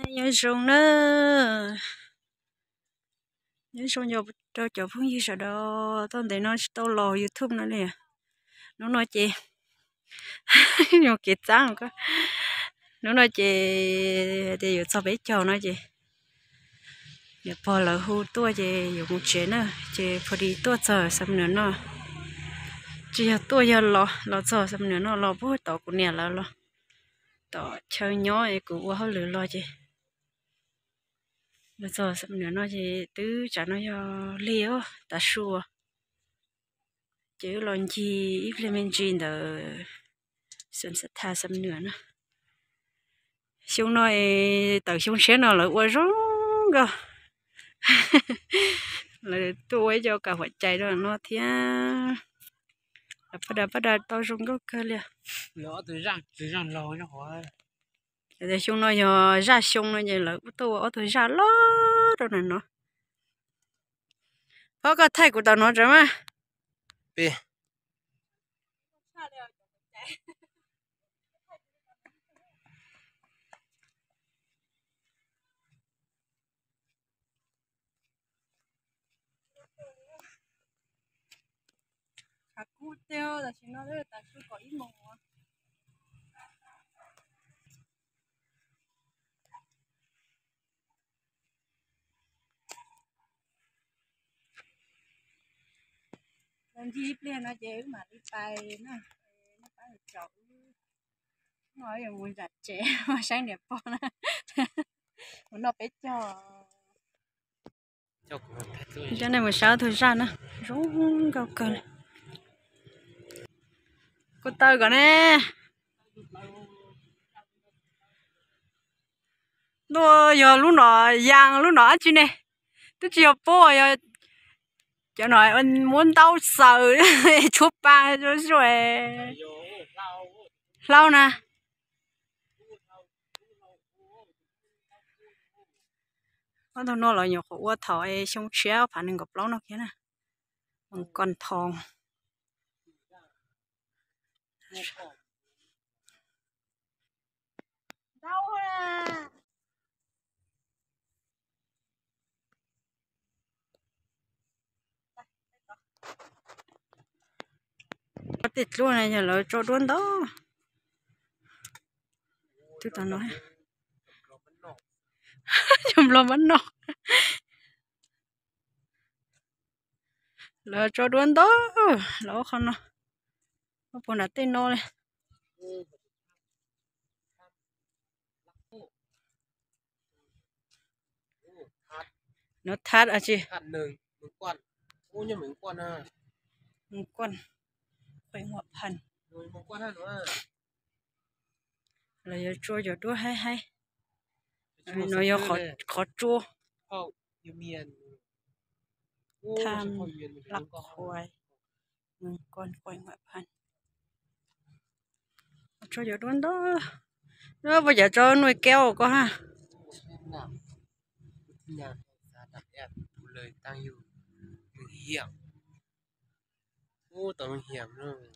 Nyob zoo na, nyob zoo rau cov phooj ywg sawv daws. Tau ntev no tsis tau los YouTube no li. Hnub no ces yog kev txav, hnub no ces hais tias yuav txog peb caug no ces niam pog lawv hu tuaj ces yuav mus tsev na. Ces pho di tuaj txog Xam Nuam no, tsis yog tuaj yog los, los txog Xam Nuam no los puag tom kuv niam lawv los, tom chaw nyob es kuv ua hauj lwm los ces los txog Xam Nuam no ces twb tsam no yog lig os, tav su. Ces wb los ncig ib pliag me ntsis ntawm xeem xav thas Xam Nuam na. Xyoo no, tawm xyoo tshiab no lawv ua zoo nkauj. Lawv tuaj ua ib co kam huam cai rau no thiab. Paj da paj da tau zoo nkauj kawg li. Xyoo no yog zaj xyoo no ces lawv tuaj ua ob tug zaj loj rau na no. Phob, koj thaij kuv tau no tso mas. Kub tiag, tam sim no twb tas su kaum ib moos. Los ncig ib pliag no ces wb mam li pais na, pab tsaus wb no yuav mus zam tsev, mus saib niam pog na, mus noj peb caug. Coj nej mus saib ob tug zaj na, zoo nkauj kawg li. Kuv taw kom ne. Ntuj, yog lub no, yas lub no dab tsi ne? Twb tsis yog pob, yog cov no muab ntaub xaws tshuab pa zuj zus. Hlau na. Ob tug no los nyuam qhuav ua thaum xyoo tshiab ob phav nees nkaum plaub no kiag na. Mees Koos Thoos. Tej dluab no yog lawv tso duab ntau. Twb tau no, cov nplog mab noj. Lawv tso duab ntau, lawv ua qhov no, ua puag nram tej no li. Nov thab tsi, Mees Koos, Quaim Huam Phas. Lawv yuav tsua cov duab haib haib. No yog qhov tsua. Tham Laj Khuais, Mees Koos, Quaim Huam Phas. Tsua cov duab ntau. Puas cov tso nuj keb koj ha?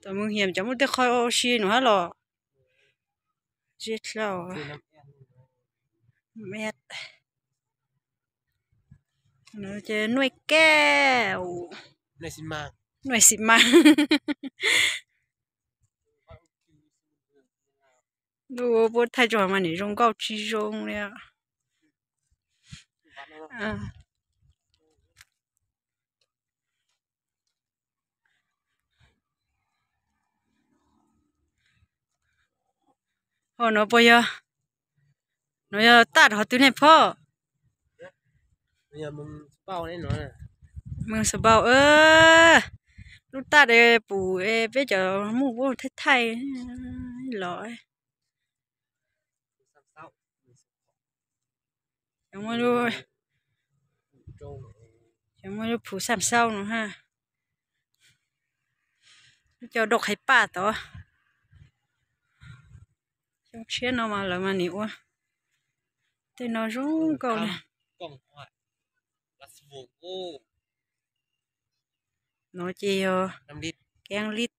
Tom Mees Hiam cov muaj tej qho si num hab los. Zeb dlhau. Ces nuj keb, nuj xi mas. Lub puab thaij tso mas nim zoo nkauj tsis zoo li. Ho no puas yog, no yog taj hov twg nej phob? Mees Xaus Npaus, lub taj pum peb cov muj puab thaij thaij los. Muaj lub Phu Xam Xauj no ha. Lub cov dau qhaiv paj tod. Xyoo tshiab no mas lawv mas nim ua tej no zoo nkauj li. No ces yog Keeb Lib,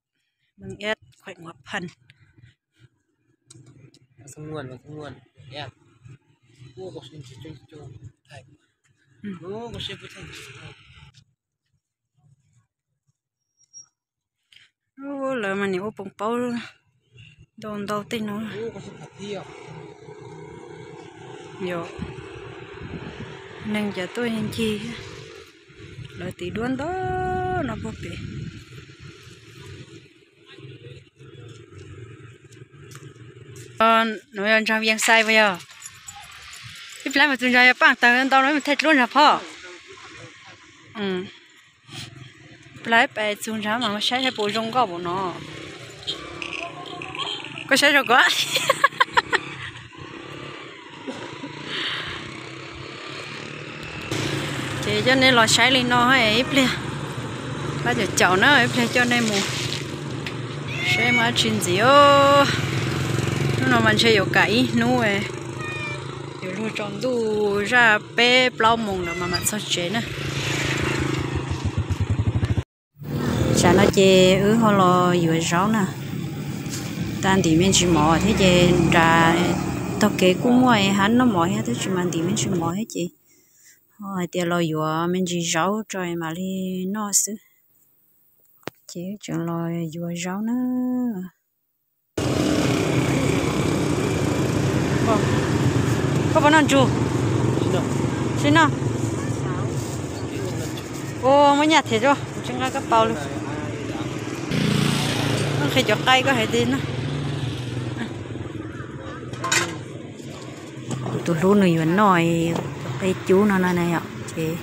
Meej Iab, Khuam Muas Phas. Lawv mas nim ua poob paub ntau ntau tej no. Yog neeg cov tuaj ncig, lawv tiv duab ntau no puag pem. Nws yog ntsa Vias Xais puas yog? Ib plab mas txug ntsa yog paaj tawg ntau no mus thaij dluab ntsa phoj. Plab pais txug ntsa mas saib saib puas zoo nkauj npaum no. Koj saib zoo koj. Ces coj nej los saib li no, ib pliag pab caum caum na, ib pliag coj nej mus saib mas tsis ntxiv. Hnub no mas ntshe yuav kam ib hnub, yuav luag tsaus ntuj zaj peb plaub moos lawm mas mam txog tsev na. Tsam no ces wb ho los yuav zaub na. Tag ntim me ntsis mov thiab ces nram tog kev kuj muaj hab noj mov thiab tab sis mas ntim me ntsis mov thiab ces ho hais tias los yuav me ntsis zaub tso mam li noj xwb. Ces wb tseem los yuav zaub na. Koj puas noj ntsug? Tsis noj. Ua muab nyaj them tso, kuv tsis nqa koj paus li. Koj nqhis cov qaib koj hais tias no. Tus hlub nws yuav noj qe cub no no na yom, ces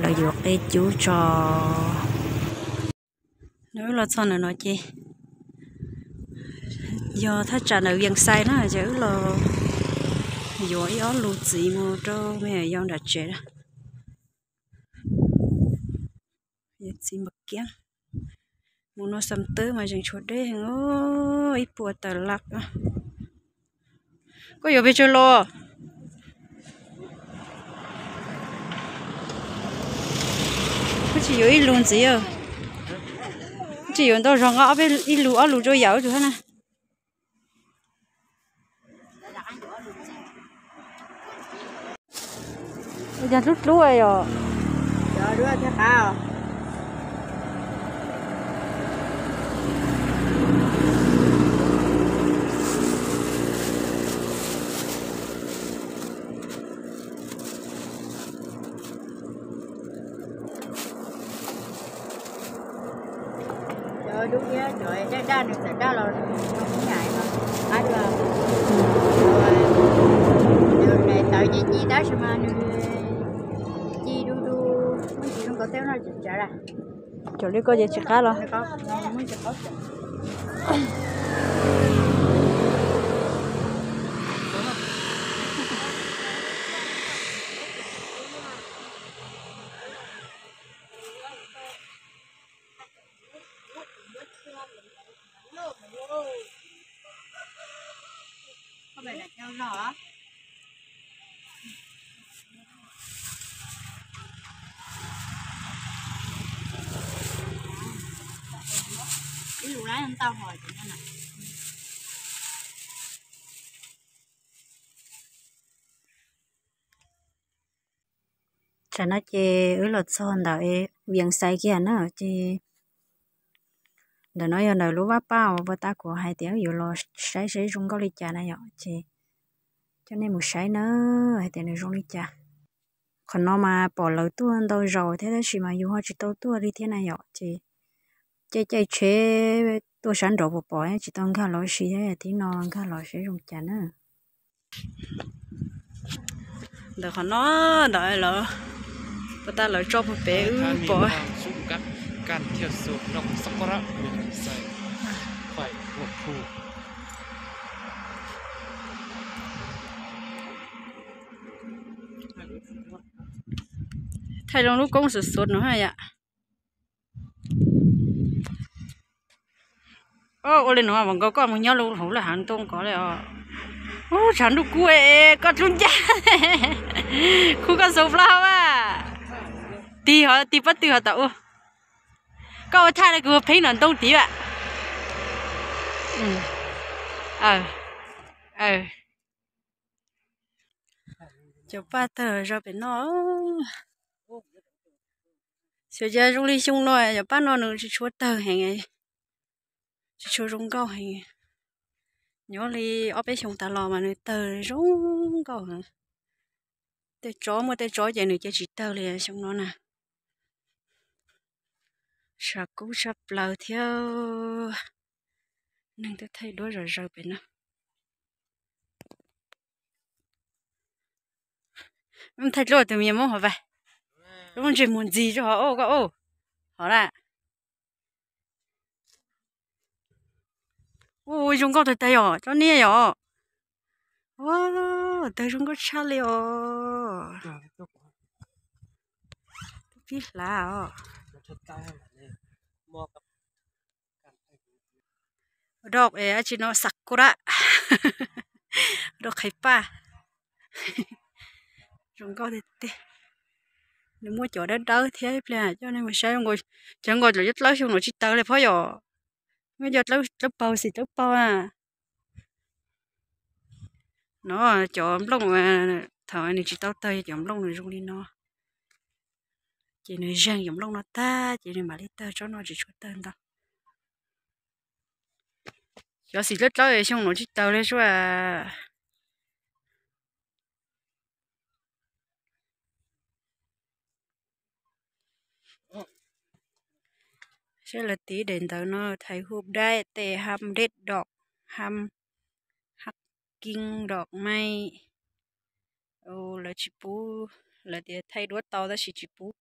los yuav qe cub tso. Wb los txog ntawm no ces yog thaj tsam ntawm Vias Xais na, ces wb los yuav ib ob lus txiv mus rau me nyuam yaus nram tsev na. Txiv npam kiab mus no xam twb mas zeem tshuav deb heev, ib puas tawm lab. Koj yuav pes tsawg los? Koj tsis yuav ib lus ntxiv, tsis yuav ntau zog nqa ib lus ob lus rau yam ub tug hab na. Yog hlub hlub yom. Cov dub thiab cov daj daj nws txawm daj los nws zoo ib yam no, qab dua. Nws tawv ci ci tab sis mas nws ci du du, muaj ntsis zoo nkauj teb no tsis tsav lawm. Cov li koj ces tsis qab los. Tsam no ces wb los txog ntawm Vias Xais kiag na, ces ntawm no yog ntawm lub vaj paj uas puag ta kuv hais tias yuav los saib saib zoo nkauj li cas na yom, ces coj nej mus saib na, hais tias nws zoo li cas. Qhov no mas pom lawv tuaj ntau zaus thiab tab sis mas yus ho tsis tau tuaj li thiab na yom, ces caij caij tsheb tuaj sab nraud puas pom, tsis tau nkag los ua si thiab, tib no nkag los saib zoo cas na. Ntawm qhov no ntawd lawv, puag ta lawv tso puag pem wb pom. Thaij zoo lub koob xuv xuv no yom. Ua li no mas nkaus koj mus nyob lub hauv lawm hav ntoo ko li os. Ub, tshav ntuj kub es koj dlub ncaj, khu koj xaus plaub hau a. Tig ho tig pob tw ho tom ua. Koj ua thaij li kuv pheej nram ntoo tid a. Aw, aw. Cov paj tawg zaws pem no. Xyov cas zoo li xyoo no cov paj no nws tsis tshua tawg heev, tsis tshua zoo nkauj heev. Nyob li ob peb xyoo tas los mas nws tawg zoo nkauj. Tej tsob, muaj tej tsob ces nws cia tsis tawg li xyoo no na. Sab kub sab plaws thiab. Neeg twb thaij duab zom zaws pem no. Thaij dluab tus me nyuam Hmoob hov vas, lub ntsej muag ntxig rau hov, koj, hov na. Ua zoo nkauj tag tag yom, tsob niag yom. Ua, tawg zoo nkauj tshaj li os. Pib hlav os. Dog, dab tsi no, sakura, dog qhaiv paj. Zoo nkauj tiag tiag. Nws muaj cov dawb dawb thiab, ib pliag coj nej mus saib. Cov nkaus cov dlawb xyoo no tsis tawg li phoj yom. Muaj cov dlawb paug, xim dlawb paug na. No cov nplooj, thaum nws tsis tau tawg cov nplooj nws zoo li no. Ces nws zeeg cov nplooj no tag ces nws mam li tawg, tsob no tsis tshua tawg ntau. Cov xim dlawb dlawb xyoo no tsis tawg li sua. Saib lawv tiv daim ntawv no, thầy Hub Đai, tệ hăm đét đỏ, hăm hắc kim đỏ may. Lawv tsis pub, lawv tias thaij duab tau tab sis tsis pub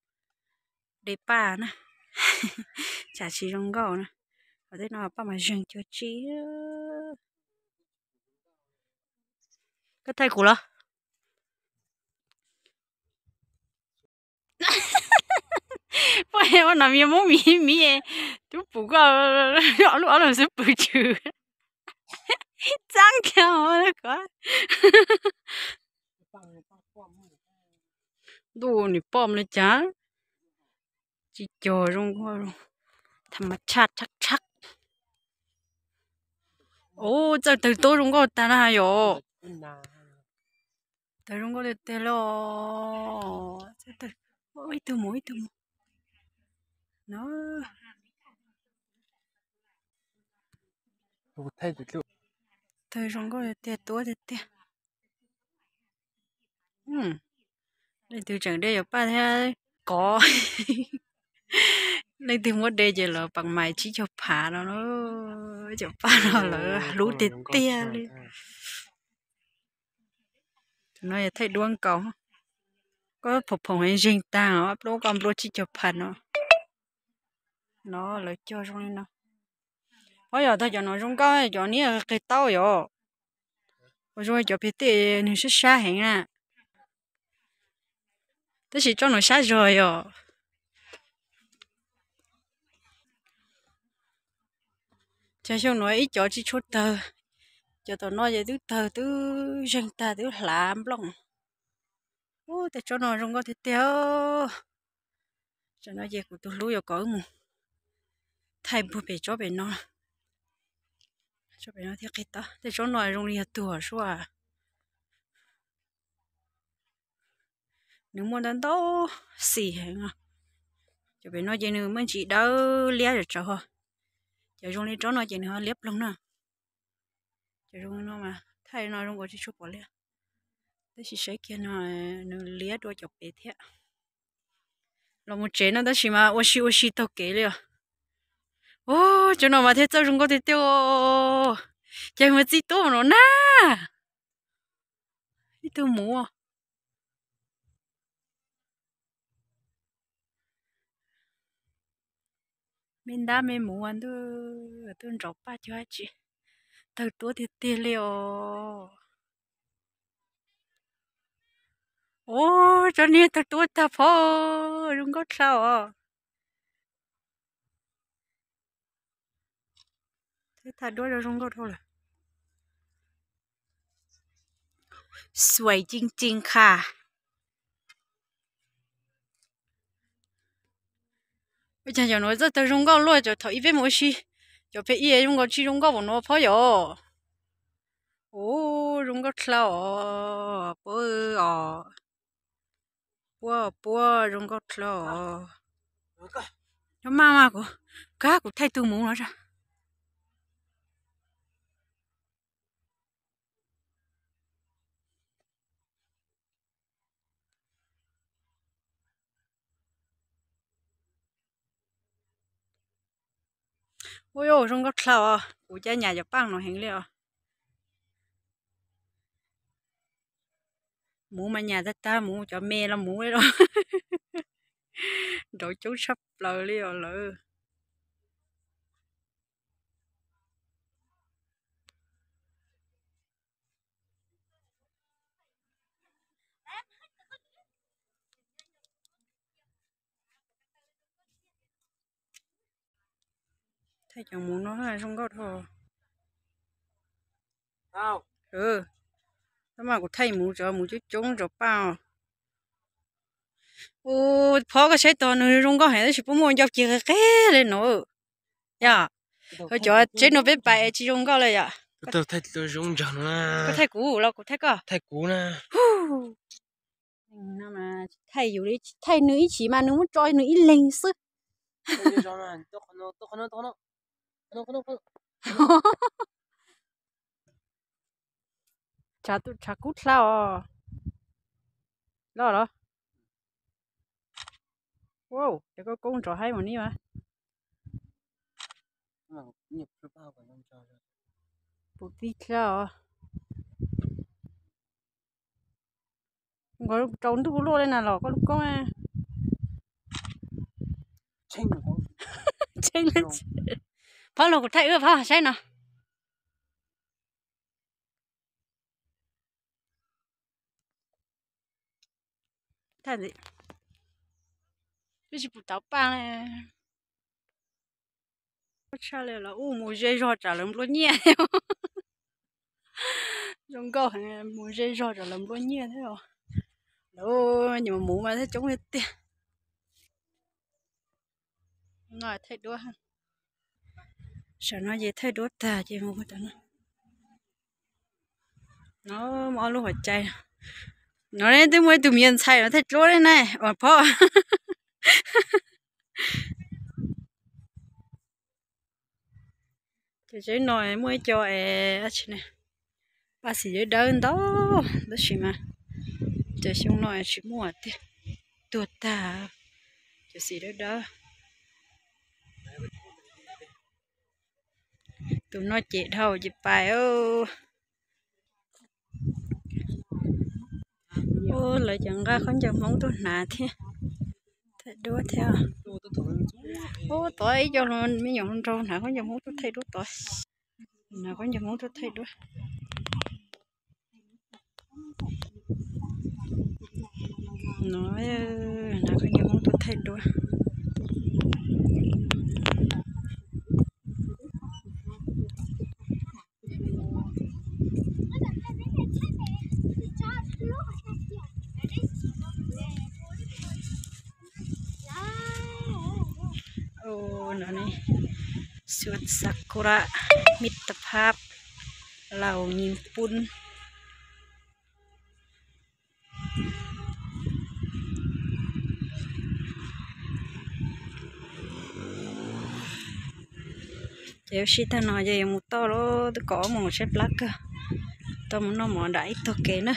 de paj na, tsam tsis zoo nkauj na. Qhov tej no paj mas zeeg cuag tsi. Koj thaij kuv los? Poj ua no me Hmoob miv miv, twb pum koj ob lub ob lub xub pwg tsw. Txaab kiag ko. Ntuj, nws pom li cas? Tsis cog zoo nkauj, tham mas tshaj tshaj tshaj. Ub, txawj tawg tuab zoo nkauj tag na yom. Tawg zoo nkauj tiag tiag li os. Ib tug mus, ib tug mus no. Tawg zoo nkauj tiag tiag, tuab tiag tiag. Leej twg tseem de yuav paj thiab kov. Leej twg muab de ces lawv pam mais tsib caug phav no. Cov paj no lawv hlub tiag tiag li. Tus no yog thaij duab nkaus. Koj phoom phoom heev zeeg tag os, plaub koj nplua tsib caug phav no. No lawv cog zoo li no. Phob yog tag cov no zoo nkauj, cov niag qig taub yom. Ua zoo cov pem tej nws sab sab heev na. Tab sis tsob no sab zog yom. Cov xyoo no ib cov tsis tshua tawg, cov tom no ces twb tawg twb zeeg tag twb hlav nplooj. Ub, tej tsob no zoo nkauj tiag tiag. Tam no ces kuv tus hlub yuav kom wb mus thaij puag pem tsob pem no. Tsob pem no thiaj qig tau. Tej tsob no zoo li yog tuag suab. Nws muaj ntau ntau xim heev. Cov pem no ces nws muaj ntsis dawb liab zom zaws. Cov zoo li tsob no ces nws ho liab ploog na. Cov zoo no mas thaij no zoo nkaus tsis tshua pom liab. Tab sis saib kiag no nws liab dua cov pem thiab. Los mus tsev no tab sis mas ua si ua si taug kev li os. Ub, cov no mas thiaj txawj zoo nkauj tiag tiag. Ces mus txib tuab mus no na. Ib tug mus. Me ntab me mus ua ntuj, tuaj nrov paj cuag dab tsi. Tawg tuab tiag tiag li os. Ub, tsob niag tawg tuab tag phob, zoo nkauj dhau os. Thaij duab zoo nkauj dhau lawm. Xuaim cing cing kha. Ua cas cov no txawj tawg zoo nkauj luaj, cov thaum ub peb mus ua si, cov pem ib zoo nkaus tsis zoo nkauj npaum no phob yom. Ub, zoo nkauj dlhau os, puab os. Puab, puab, zoo nkauj dlhau os. Nyob maj mas kuv kab kuv thaij tus muv los. Ua zoo nkauj dlhau os, kuv cab nyas cov paaj no heev li os. Muv mas nyas tag tag, muv cov me los muv li los. Nraud coob tshaj plaws li os lawm. Thaij cov muv no zoo nkauj dhau. Tab mas kuv thaij muv, cov muv coob coob cov paaj os. Ua, phob koj saib tog, nws zoo nkauj heev tab sis puab muaj ncau ci qe qe li no. Yog, cov tsev no peb pais tsis zoo nkauj li yom. Koj thaij kuv los kuv thaij koj? Thaij kuv na. Thaij yus li, thaij nws ib chim mas nws muab tso nws ib leeg xwb. Tshav kub dlhau os. Loj los. Ces koj koob nrov haib mus ni mas. Puv tib dlhau os. Nkaus rau ntuj luaj li na los koj lub koob. Phob los kuv thaij wb phob saib no. Thaij ntxiv. Twb tsis pum tau paaj li. Tshaj li los ub, mus ze zog tsam lawv nplua nyiaj. Zoo nkauj heev, mus ze zog tsam lawv nplua nyiaj thiab os. Lawv nyuam muv mas thiaj coob li tiag. No thaij duab. Saum no ces thaij duab tag ces mus tom no. No muaj ob lub hauv cai. No twb muaj ib tug me nyuam ntxhais no thaij duab li na, uas phob. Ces tsev no muaj ib co es dab tsi ne, paj xim dawb dawb ntau, tab sis mas cov xyoo no tsis muaj tiag, tuag tag, cov xim dawb dawb. Tus no ces dhau ces pais. Ub, lawv cov nqa khaub ncaws Hmoob tuaj hnav thiab, thaij duab thiab. Ub, tod ib co me nyuam hluas nraug hnav khaub ncaws Hmoob tuaj thaij duab tod. Hnav khaub ncaws Hmoob tuaj thaij duab. No, hnav khaub ncaws Hmoob tuaj thaij duab. Sŵn Sakura មិត្តភាព Laus Nyij Pooj. Ces ua si tag no ces yuav mus toj lawm, twb kaum ob moos saib plab kawg. Tau mus noj mov nram ib tog kev na.